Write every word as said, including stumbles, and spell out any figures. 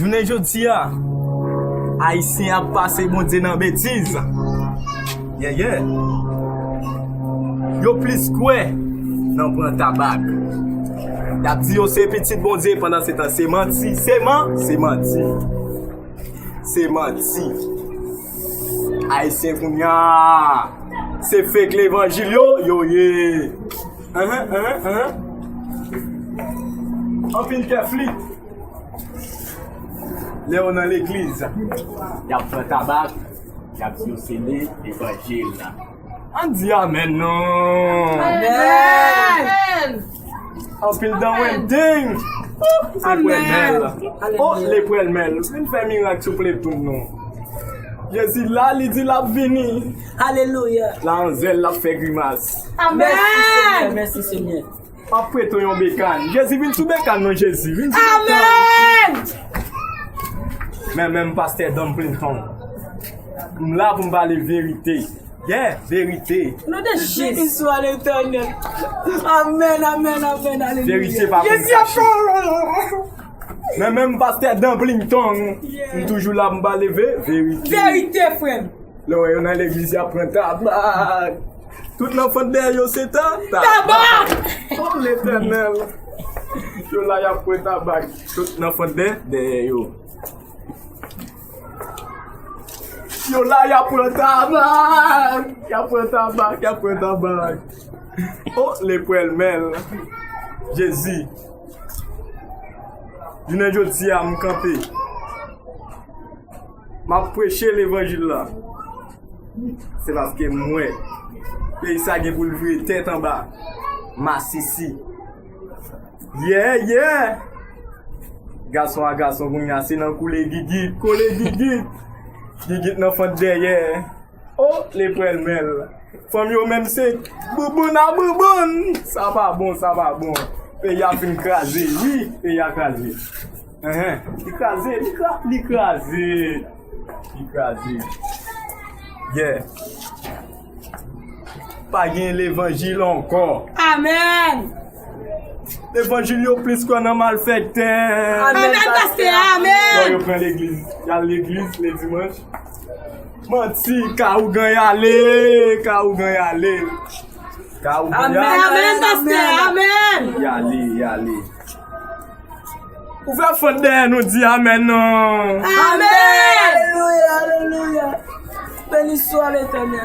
Jounen jodi a, Ayisyen ap pase Bondye nan betiz. Yeah, yeah. Yo plis kwè nan pran tabak. Y ap di yo se pitit Bondye, pandan se tan se manti, se man, se manti. Se manti. Ayisyen kounye a, se fake levanjil yo, yo ye. Ahan, ahan, ahan. Anpil kè flit. Lè yo nan legliz, y ap pran tabak, y ap di yo se levanjil la. Ann di amèn non. Amèn. Anpil dan wen deng. Lepwèl mèl. Oh, lepwèl mèl. Vin fè mirak souple pou nou. Jezi la, li di l ap vini. Alelouya. La anzèl l ap fè grimas. Amèn. Mèsi Senyè, mèsi Senyè. M ap prete w yon bekàn. Jezi, vin sou bekàn non, Jezi. Vin sou bekàn. Amèn. Men menm pastè Don Plinton, m la pou m pale verite. Yeah, verite. Non de Jezi. Vin sou a Letènèl. Amèn, amèn, amèn, alelouya. Verite pa konn kache. Men menm pastè Don Plinton, m toujou la pou m pale ve-, verite. Verite, frè m. Lè w wè yo nan legliz, y ap pran tabak. Tout nan fant dèyè yo, se ta-, tabak. Tabak! Oh, Letènèl. Yo la, y ap pran tabak. Tout nan fant dè-, dèyè yo. Yo la, y ap pran tabak. Y ap pran tabak, y ap pran tabak. Oh, lepwèl mèl. Jezi. Jounen jodi a, m kanpe. M ap preche levanjil la. Se paske m wè peyi sa gen pou l vire tèt anba. Masisi. Yeah, yeah. Gason a gason kounye a, se nan koule gigit, kole gigit. Gigit nan fant dèyè. Oh, lepwèl mèl. Fanm yo menm se bouboun a bouboun. Sa pa bon, sa pa bon. Peyi a fin kraze, wi, peyi a kraze. Enhen, li kraze, li kra-, li kraze. Li kraze. Yeah. Pa gen levanjil ankò. Amèn. Levanjil yo plis kwè nan malfektè. Amèn, pastè, amèn. Lè yo pran legliz, y al legliz le dimanch. Manti, ka ougan y ale, ka ougan y ale. Ka ougan y ale. Amèn, pastè, amèn. Y ale, y ale. Ouvè fant dèyè nou, di amèn non. Amèn. Alelouya, alelouya. Beni swa Letènèl.